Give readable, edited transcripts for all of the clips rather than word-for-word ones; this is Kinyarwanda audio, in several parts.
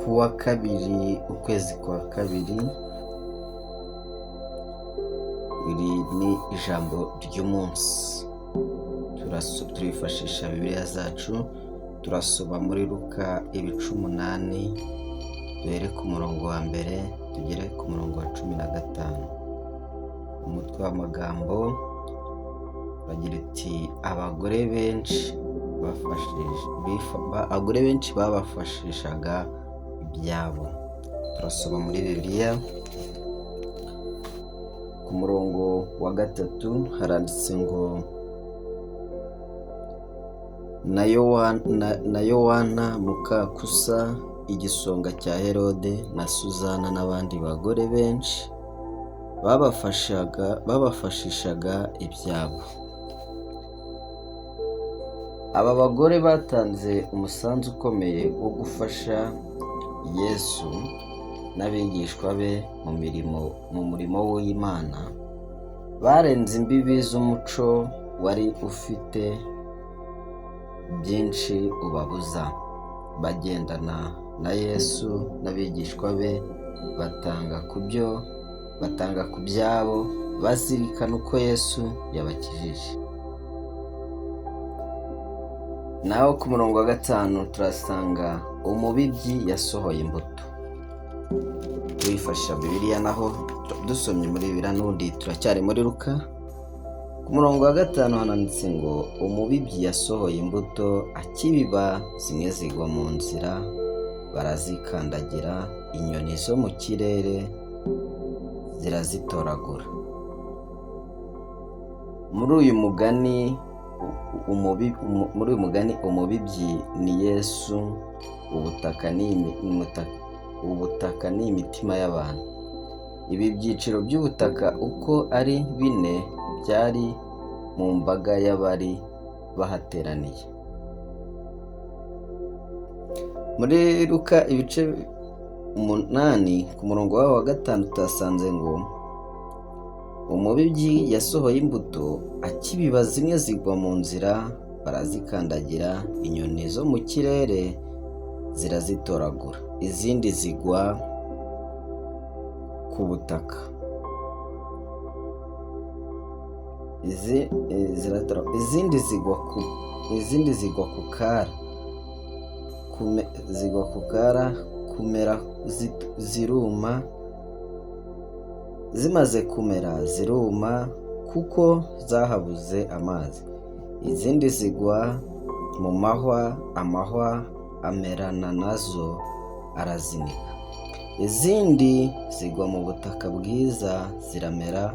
Ku wa kabiri, ukwezi kwa kabiri, iri ni ijambo ry'umunsi. Turifashisha Bibiliya zacu, turasoma muri Luka ibice 8, duhere ku murongo wa 1 tugere ku murongo wa 15. Umutwe w'amagambo bagira uti: Abagore benshi babafashishaga ibyabo. Turasoma muri Bibiliya ku murongo wa 3, haranditse ngo: Na Yowana muka Kusa, igisonga cya Herode, na Suzana n'abandi bagore benshi babafashishaga ibyabo. Aba bagore batanze umusanzu ukomeye wo gufasha Yesu n'abigishwa be mu murimo w'Imana. Barenze imbibi z'umuco wari ufite byinshi ubabuza, bagendana na Yesu n'abigishwa be, batanga ku byabo, bazirikana uko Yesu yabakijije. Naho ku murongo wa 5 turasanga umubibyi yasohoye imbuto. Turifashisha Bibiliya, naho dusomye muri Bibiliya n'ubundi turacyari muri Luka. Ku murongo wa 5 hananditse ngo: Umubibyi yasohoye imbuto, akibiba zimwe zigwa mu nzira barazikandagira, inyoni zo mu kirere zirazitoragura. Muri uyu mugani umubibyi ni Yesu, ubutaka ni imitima y'abantu. Ibi byiciro by'ubutaka uko ari bine byari mu mbaga y'abari bahateraniye. Muri Luka ibice 8 ku murongo waho wa 5 tutasanze ngo: Umubibyi yasohoye imbuto, akibiba zimwe zigwa mu nzira barazikandagira, inyoni zo mu kirere zirazitoragura, izindi zigwa ku butaka. Izindi zigwa ku kara, kumera ziruma, zimaze kumera ziruma kuko zahabuze amazi. Izindi zigwa mu mahwa, amahwa amerana nazo arazinika. Izindi zigwa mu butaka bwiza, ziramera,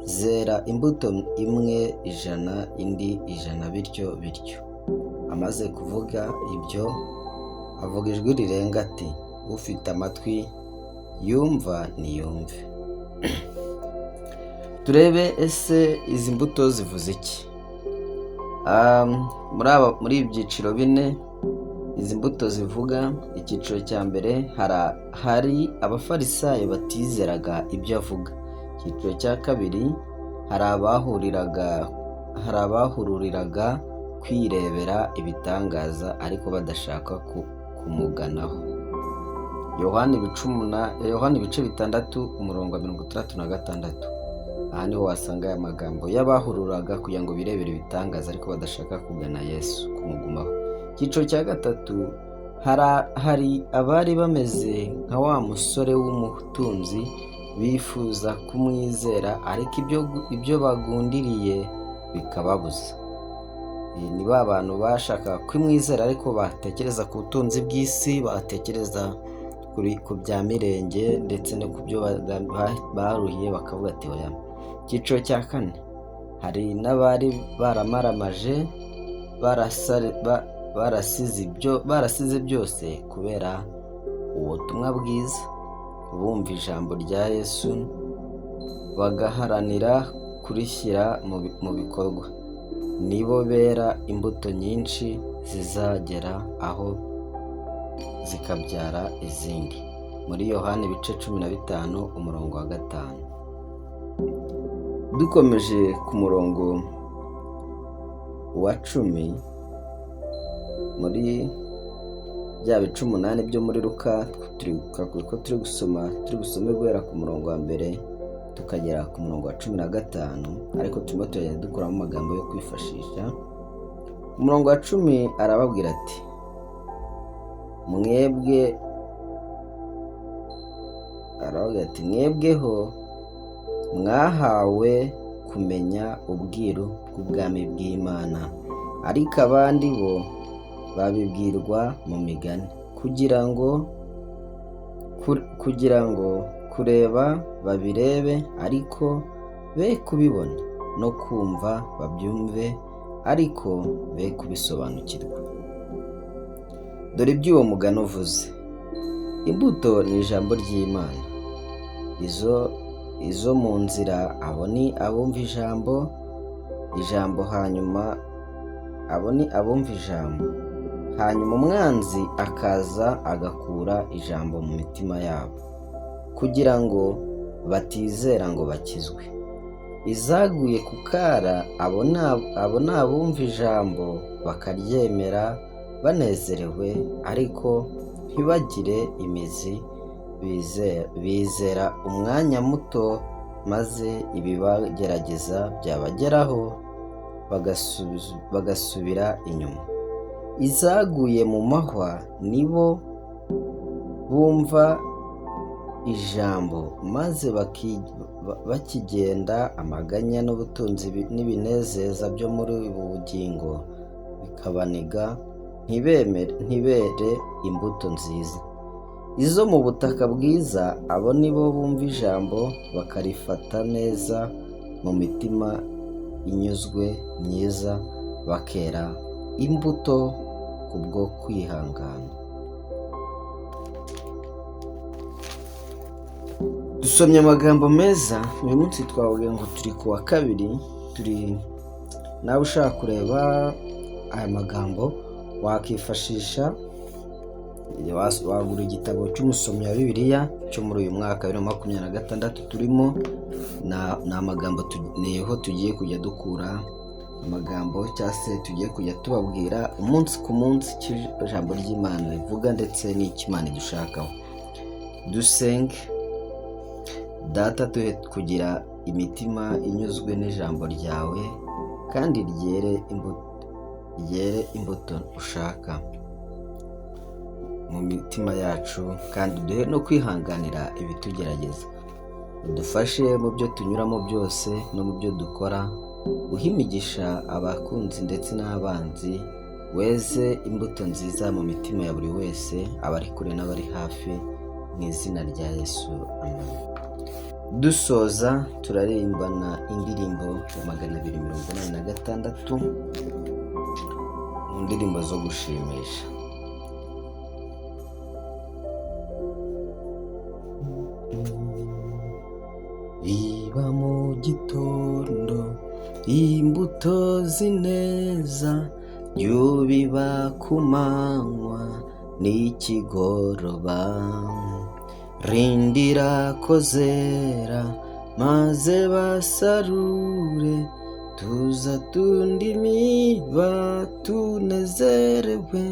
zera imbuto, imwe 100, indi 100, bityo bityo. Amaze kuvuga ibyo, avuga ijwi rirenga ati: Ufite amatwi yumva niyumve. Turebe ese izi mbuto zivuze iki? Muri ibi byiciro bine izi mbuto zivuga, icyiciro cya mbere hari abafarisayo batizeraga ibyo avuga. Icyiciro cya kabiri hari abahururiraga kwirebera ibitangaza ariko badashaka kumuganaho. Yohani ibice 6 umurongo wa 66. Aha niho wasanga aya magambo y'abahururaga kugira ngo birebere ibitangaza ariko badashaka kugana Yesu, kumugumaho. Icyiciro cya gatatu hari abari bameze nka wa musore w'umutunzi, bifuza kumwizera ariko ibyo bagundiriye bikababuza. Ni ba bantu bashakaga kumwizera ariko batekereza ku butunzi bw'isi, batekereza ku bya mirenge ndetse no ku byo baruhiye, bakavuga ati oya. Icyiciro cya kane hari n'abari baramaramaje, barasize byose kubera ubutumwa bwiza, bumva ijambo rya Yesu bagaharanira kurishyira mu bikorwa. Nibo bera imbuto nyinshi zizagera aho zikabyara izindi. Muri Yohani ibice 15 umurongo wa 5. Dukomeje ku murongo wa 10 muri Bya bice 8 byo muri Luka ko turi gusoma, turi busome guhera ku murongo wa 1 tukagera ku murongo wa 15, ariko turimo turagenda dukuramo amagambo yo kwifashisha. Ku murongo wa 10 arababwira ati mwebwe, aravuga ati mwebweho mwahawe kumenya ubwiru bw'ubwami bw'Imana, ariko abandi bo babibwirwa mu migani, kugira ngo kureba babirebe ariko be kubibona, no kumva babyumve ariko be kubisobanukirwa. Dore iby'uwo mugani uvuze. Imbuto ni ijambo ry'Imana. Izo mu nzira, abo ni abumva ijambo hanyuma abo ni abumva ijambo, hanyuma umwanzi akaza agakura ijambo mu mitima yabo, kugira ngo batizera ngo bakizwe. Izaguye ku kara, abo ni abumva ijambo bakaryemera banezerewe, ariko ntibagire imizi, bizera umwanya muto, maze ibibagerageza byabageraho bagasubira inyuma. Izaguye mu mahwa nibo bumva ijambo, maze bakigenda amaganya n'ubutunzi n'ibinezeza byo muri ubu bugingo bikabaniga, ntibere imbuto nziza. Izo mu butaka bwiza, abo nibo bumva ijambo bakarifata neza mu mitima inyuzwe myiza, bakera imbuto kubwo kwihangana. Dusomye amagambo meza. Uyu munsi twavuga ngo turi ku wa kabiri, turi nawe ushaka kureba aya magambo wakifashisha, wagura igitabo cy'umusomyi wa Bibiliya cyo muri uyu mwaka 2026 turimo. Ni amagambo niho tugiye kujya dukura amagambo, cyangwa se tugiye kujya tubabwira umunsi ku munsi icyo ijambo ry'Imana rivuga ndetse n'icyo Imana idushakaho. Dusenge. Data, duhe kugira imitima inyuzwe n'ijambo ryawe, kandi ryere imbuto ushaka mu mitima yacu, kandi duhe no kwihanganira ibitugerageza. Udufashe mu byo tunyuramo byose no mu byo dukora, uhe imigisha abakunzi ndetse n'abanzi, weze imbuto nziza mu mitima ya buri wese, abari kure n'abari hafi, mu izina rya Yesu, amen. Dusoza turaririmbana indirimbo ya 286 mu ndirimbo zo gushimisha. Biba mu gitondo imbuto z'ineza, jya ku manywa n'ikigoroba, rindira ko zera maze basarure, tuza tundi imiba tunezerewe,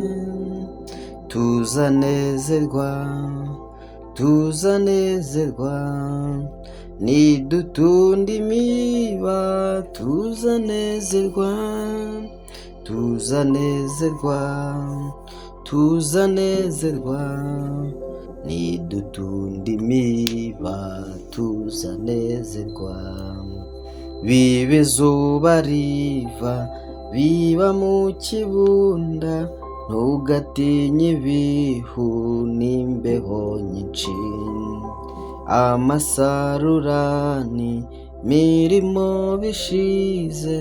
tuzanezerwa, tuzanezerwa, nidutunda imiba tuzanezerwa, tuzanezerwa, tuzanezerwa, nidutunda imiba tuzanezerwa. Biba izuba riva, biba mu kibunda, ntugatinye ibihu n'imbeho nyinshi, amasarurani mirimo bishize,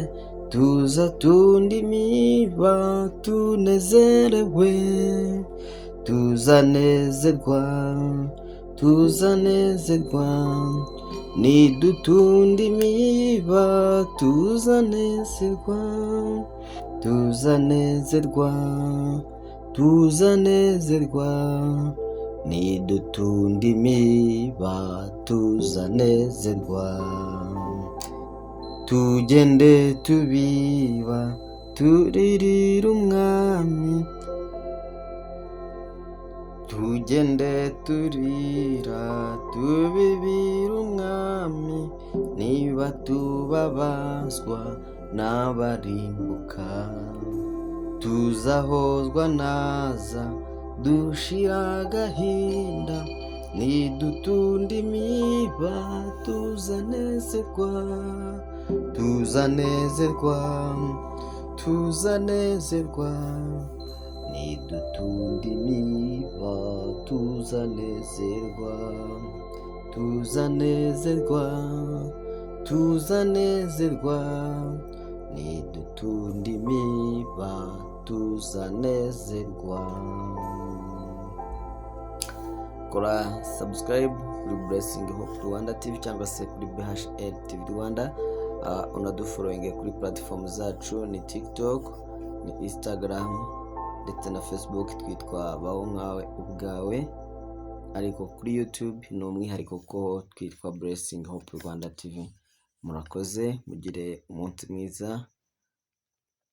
tuza tunda imiba tunezerewe, tuzanezerwa, tuzanezerwa, nidutunda imiba tuzanezerwa, tuzanezerwa, tuzanezerwa, nidutunda imiba tuzanezerwa. Tugende tubiba turirira umwami, Tugende turira tubibira Umwami, niba tubabazwa n'abarimbuka. Tuzahozwa naza dushira agahinda, nidutunda imiba tuzanezerwa, tuzanezerwa, tuzanezerwa, nidutunda imiba tuzanezerwa, tuzanezerwa, tuzanezerwa, nidutunda imiba tuzanezerwa. Kora subscribe kuri Blessing Hope Rwanda TV cyangwa se kuri BHL TV Rwanda, unadufollowinge kuri platform zacu, ni TikTok, ni Instagram ndetse na Facebook, twitwa Baho Nkawe Ubwawe, ariko kuri YouTube ni umwihariko ko twitwa Blessing Hope Rwanda TV. Murakoze, mugire umunsi mwiza,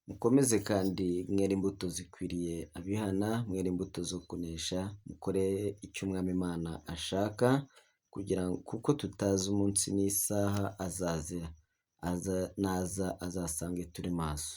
mukomeze kandi mwere imbuto zikwiriye abihana, mwere imbuto zo kunesha, mukore icyo Umwami Imana ashaka, kugira ngo kuko tutazi umunsi n'isaha azazira, aza naza azasange turi maso.